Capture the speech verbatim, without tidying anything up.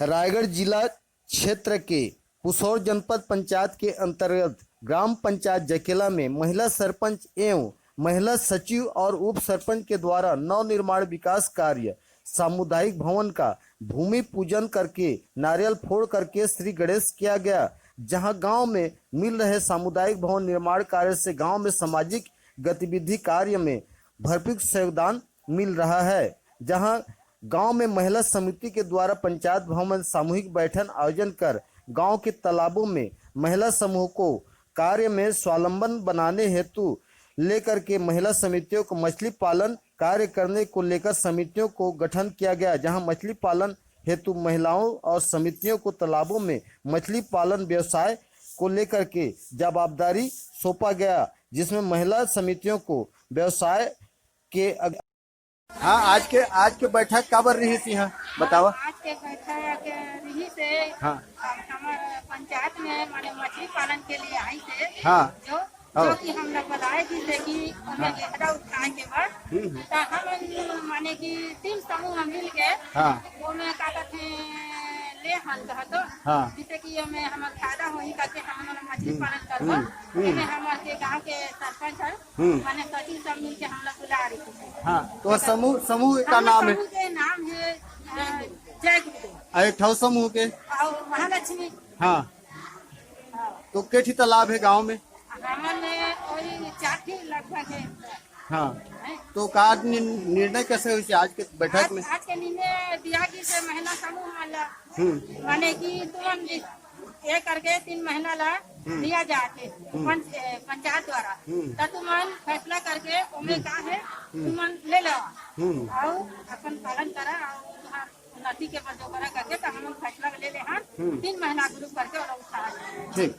रायगढ़ जिला क्षेत्र के पुसौर जनपद पंचायत के अंतर्गत ग्राम पंचायत जकेला में महिला सरपंच एवं महिला सचिव और उप सरपंच के द्वारा नवनिर्माण विकास कार्य सामुदायिक भवन का भूमि पूजन करके नारियल फोड़ करके श्री गणेश किया गया, जहां गांव में मिल रहे सामुदायिक भवन निर्माण कार्य से गांव में सामाजिक गतिविधि कार्य में भरपूर योगदान मिल रहा है, जहां गांव में महिला समिति के द्वारा पंचायत भवन में सामूहिक बैठक आयोजन कर गांव के तालाबों में महिला समूह को कार्य में स्वावलंबन बनाने हेतु लेकर के महिला समितियों को मछली पालन कार्य करने को लेकर समितियों को गठन किया गया, जहां मछली पालन हेतु महिलाओं और समितियों को तालाबों में मछली पालन व्यवसाय को लेकर के जवाबदारी सौंपा गया, जिसमें महिला समितियों को व्यवसाय के अग- हाँ, आज के आज के बैठक काबर रही थी? हाँ, बतावा। आज के बैठक रही से हाँ। हमर पंचायत में माने मछली पालन के लिए आई से हाँ। जो हाँ। जो कि हम लोग बताए कि से कि ओमे हाँ। गेहरा उठाए के बाद हम्म, हम्म। तो हम माने कि तीन समूह मिल के हाँ। ओमे का कहते ले हन कह तो हाँ। जिससे कि ओमे हमर फायदा होही करके हम लोग मछली हम्म, पालन करबो। हम्म, हम्म। एमे हमर के गांव के सरपंच है, हम्म। माने सचिव सब मिल के हम लोग बुला रही थी। हाँ, तो समूह, समूह का हमर नाम है? समूह के नाम है, अ, जय गुरुदेव। अरे, ठौ समूह के? और महालक्ष्मी। हाँ। हाँ। तो के ठी तालाब है गांव में? हमर में वही चार ठी लगभग है। हाँ। हैं? तो का नि-, निर्णय कैसे हुई आज के बैठक आज, में? आज के निर्णय दिया कि से महिला समूह वाला, हम्म। माने कि तुरंत ये करके तीन महीना ला हम्म। दिया जाके हम्म। पंच-, ए, पंचायत द्वारा। हम्म। तो तुमन फैसला करके ओमे हम्म। का है, हम्म। तुमन ले लो। हम्म। और अपन पालन करा और तुहार उन्नति के बर जो करा करके तो हम फैसला ले ले हन। हम्म। तीन महीना ग्रुप करके और उठा। ठीक।